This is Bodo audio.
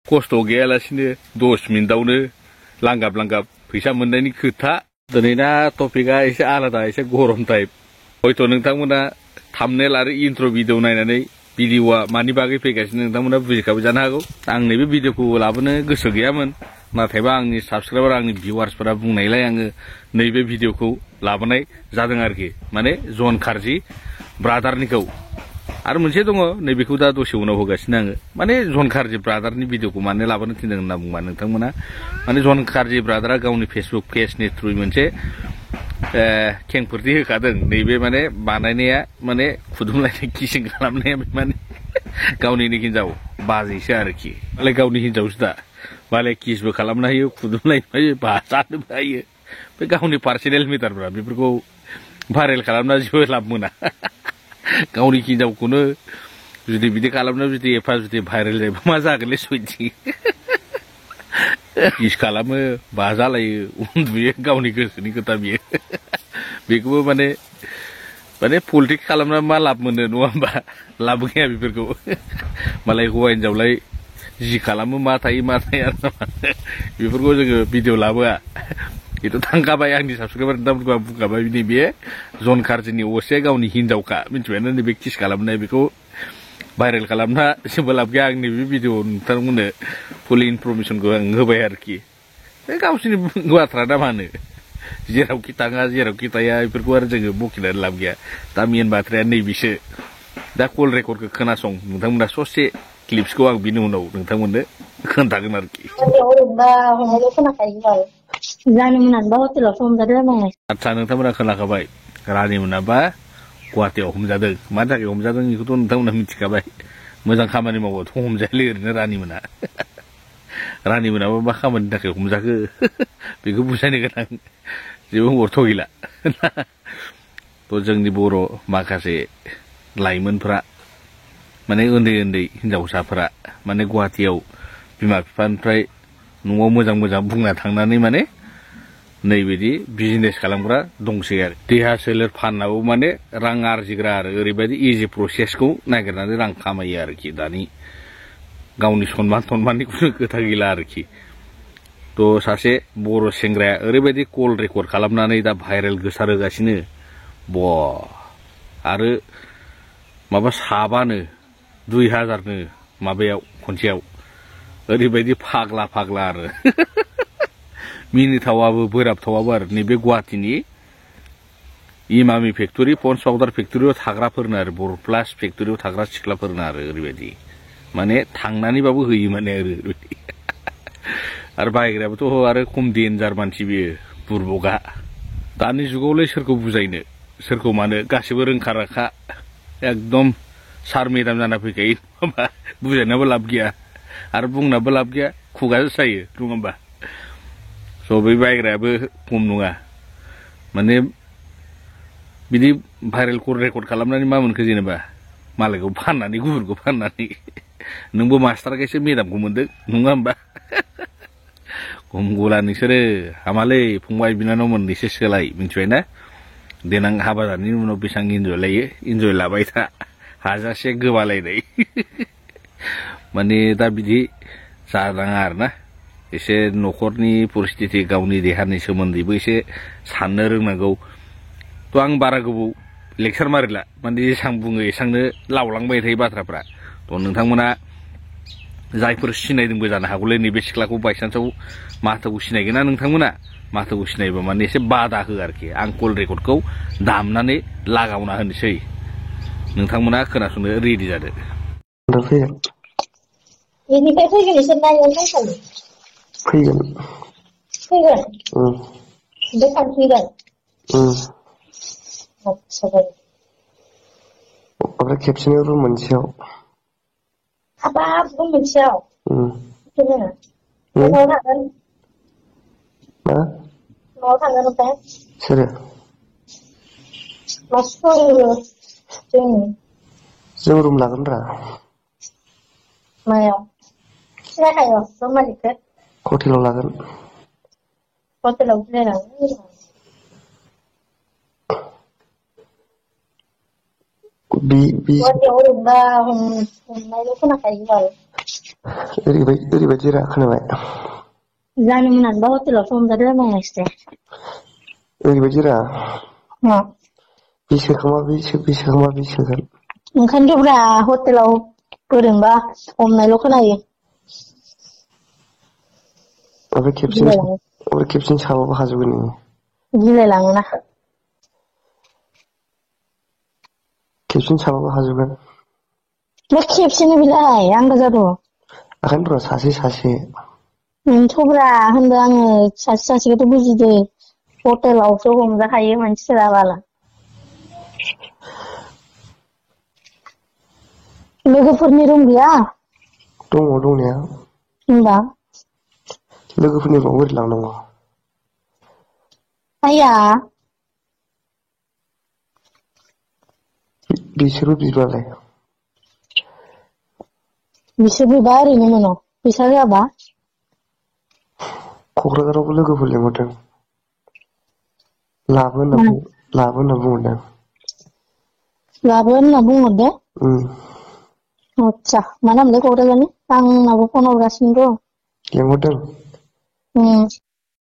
खस्थ' गैयालासिनो 10 मिनिटावनो लांगाब लांगाब फैसा मोननायनि खोथा। दिनैना टपिकआ एसे आलादा, एसे गरम टाइप। हयथ' नोंथांमोना थाम्बनेल आरो इन्ट्र' भिडिअ नायनानै भिडिअआ मानि बागै फैगासिनो नोंथांमोना बुजिखाबाय जानो हागौ। आं नैबे भिडिअखौ लाबोनो गोसो गैयामोन, नाथायबा आंनि साबस्क्राइबार, आंनि भिउवार्सफोरा बुंनायलाय आङो नैबे भिडिअखौ लाबोनाय जादों आरोखि। माने जन कार्जि ब्रादारनिखौ। आरो मोनसे दङ, नैबेखौ दा दसे उनाव होगासिनो आङो। माने जन कार्जि ब्रादारनि भिडिअखौ मानो लाबोनो थिनदों होनना बुंबा नोंथांमोना, माने जन कार्जि ब्रादारा गावनि फेसबुक पेजनि थ्रुयै मोनसे खेंफोरथि होखादों। नैबे माने बानायनाया माने खुदुमलायनाय किसिं खालामनाया माने गावनिनो हिनजाव बाजैसो आरोखि। मालाय गावनि हिनजावसो दा, मालाय किसबो खालामनो हायो, खुदुमलायनो हायो, बाजानोबो हायो। बे गावनि पार्सनेल मेटारफ्रा बेफोरखौ भाइरेल खालामना जेबो लाब मोना। गावनि हिनजावखौनो जुदि बिदि खालामना जुदि एफा जुदि भाइरेल जायोबा मा जागोनलै सयथि। किस खालामो, बाजालायो, उन्दुयो, गावनि गोसोनि खोथा बियो। बेखौबो माने पलिटिक्स खालामना मा लाब मोनो नङा होमबा? लाब गैया बेफोरखौ। मालाय हौवा हिनजावलाय जि खालामो मा थायो मा थाया बेफोरखौ जोङो भिडिअ लाबोआ। बेथ' थांखाबाय, आंनि साबस्क्राइबार नोंथांमोनखौ आं बुंखाबाय। नैबे जन कार्जिनि असेया गावनि हिनजावखा, मिथिबायना? नैबे किस खालामनाय बेखौ भाइरेल खालामना जेबो लाब गैया। आंनि बे भिडिअ नोंथांमोननो फुल इनफरमेसनखौ आं होबाय आरोखि। बे गावसोरनि बाथ्रा दा मानो, जेरावखि थाङा जेरावखि थाया बेफोरखौ आरो जोङो बखिनानै लाब गैया। दा मेन बाथ्राया नैबेसो। दा कल रेकर्डखौ खोनासं नोंथांमोना, ससे क्लिप्सखौ आं बिनि उनाव नोंथांमोननो खोन्थागोन आरोखि। आदसा नोंथांमोना खोनाखाबाय, रानिमोनाबा गुवाहाटियाव हमजादों। मानि थाखाय हमजादों बेखौथ' नोंथांमोना मिथिखाबाय। मोजां खामानि मावबाथ' हमजायालै ओरैनो रानिमोना। रानिमोनाबा मा खामानिनि थाखाय हमजाखो बेखौ बुजायनो गोनां जेबो अर्थ' गैला। थ' जोंनि बर' माखासे लाइमोनफ्रा, माने उन्दै उन्दै हिनजावसाफोरा माने गुवाहाटियाव बिमा बिफानिफ्राय न'आव मोजां मोजां बुंना थांनानै माने नैबायदि बिजनेस खालामग्रा दंसै आरो। देहा सोलेर फाननाबो माने रां आरजिग्रा आरो ओरैबायदि इजि प्रसेसखौ नागिरनानै रां खामायो आरोखि। दानि गावनि सनमान थनमाननि खुनु खोथा गैला आरोखि। थ' सासे बर' सेंग्राया ओरैबायदि कल रेकर्ड खालामनानै दा भाइरेल गोसारहोगासिनो। आरो माबा साबानो 2000नो माबायाव खनसेयाव, ओरैबायदि फाग्ला फाग्ला आरो। मिनिथावाबो बोराबथावाबो आरो। नैबे गुवाहाटिनि इमामि फेक्टरि, पन्स पाउडार फेक्टरियाव थाग्राफोरनो आरो, बर' प्लास फेक्टरियाव थाग्रा सिख्लाफोरनो आरो ओरैबायदि माने थांनानैबाबो होयो माने ओरैबायदि। आरो बायग्रायाबोथ' आरो खम डेन्जार मानसि बेयो, बुरबगा। दानि जुगावलाय सोरखौ बुजायनो, सोरखौ मानो, गासिबो रोंखा राखा एकदम सार मेदाम जाना फैखायो नङा होमबा? बुजायनाबो लाब गैया आरो बुंनाबो लाब गैया, खुगासो सायो नङा होमबा? स' बै बायग्रायाबो खम नङा। माने बिदि भाइरेल कल रेकर्ड खालामनानै मा मोनखो जेनेबा? मालायखौ फाननानै, गुबुनखौ फाननानै। नोंबो मास्टारखायसो मेदामखौ मोनदों नङा होमबा? खम गला नोंसोरो, हामालै फंबाय बिनानावमोन, एसे सोलाय, मिथिबायना? देनां हाबा जानायनि उनाव बेसेबां इन्जय लायो, इन्जय लाबाय था, हाजासे गोबालायनाय। माने दा बिदि जानाङा आरोना। एसे न'खरनि परिस्थिति, गावनि देहानि सोमोन्दैबो एसे साननो रोंनांगौ। थ' आं बारा गोबाव लेक्सार मारिला, माने जेसां बुङो एसांनो लावलांबाय थायो बाथ्राफ्रा। थ' नोंथांमोना जायफोर सिनायदोंबो जानो हागौलै नैबे सिख्लाखौ, बायसान्सआव माथोखौ सिनायगोन ना नोंथांमोना? माथोखौ सिनायबा माने एसे बादा हो आरोखि। आं कल रेकर्डखौ दामनानै लागावना होनोसै, नोंथांमोना खोनासंनो रेडि जादो। बेनिफ्राय फैगोन एसे नायनो फैगोन। बे थांफैगोन। ओमफ्राय खेबसेनो रुम मोनसेयाव। हाबाब रुम मोनसेयाव? न'आव थागोन? मा? न'आव थांगोन ओमफ्राय? सोरो? जों रुम लागोन रा। मायाव? सिनायखायो रुम मालिकखौ? हटेलाव लागोन। हटेलाव जिरायनानै? गुवाहाटियाव ओरैनोबा हमनायल' खोनाखायो बाल। ओरैबायदि रा खोनाबाय जानो मोनानोबा हटेलावसो हमजादो नायनायसै ओरैबायदि रा मा बे सोखांबा बे सोखांबा बे सोगोन ओंखायनोथ' ब्रा हटेलाव बोरैबा हमनायल' खोनायो गिलायलाङो ओमफ्राय खेबसेनो साबाबो हाजोबगोन नोङो गिलायलाङोना खेबसेनो साबाबो हाजोबगोन मा खेबसेनो बिलाय आंबो जादो ओंखायनोथ' र' सासे नोंथ'ब्रा होनदों आङो सासेखौथ' बुजिदो हटेलावसो हमजाखायो मानसिफोरा बाला लोगोफोरनि रुम गैया दङ दंनाया होनबा लोगोफोरनि रुमाव बोरै लांनांगौ आया बिसोरबो बिबालाय बिसोर बिबा ओरैनो मोनो फैसा होआबा क'क्राझारावबो लोगोफोर लिंहरदों लाबो होनना बुंहरदों लाबो होनना बुंहरदो उम आतसा मा नामलै क'क्राझारनि आंनाबो फन हरगासिनो र' लिंहरदों उम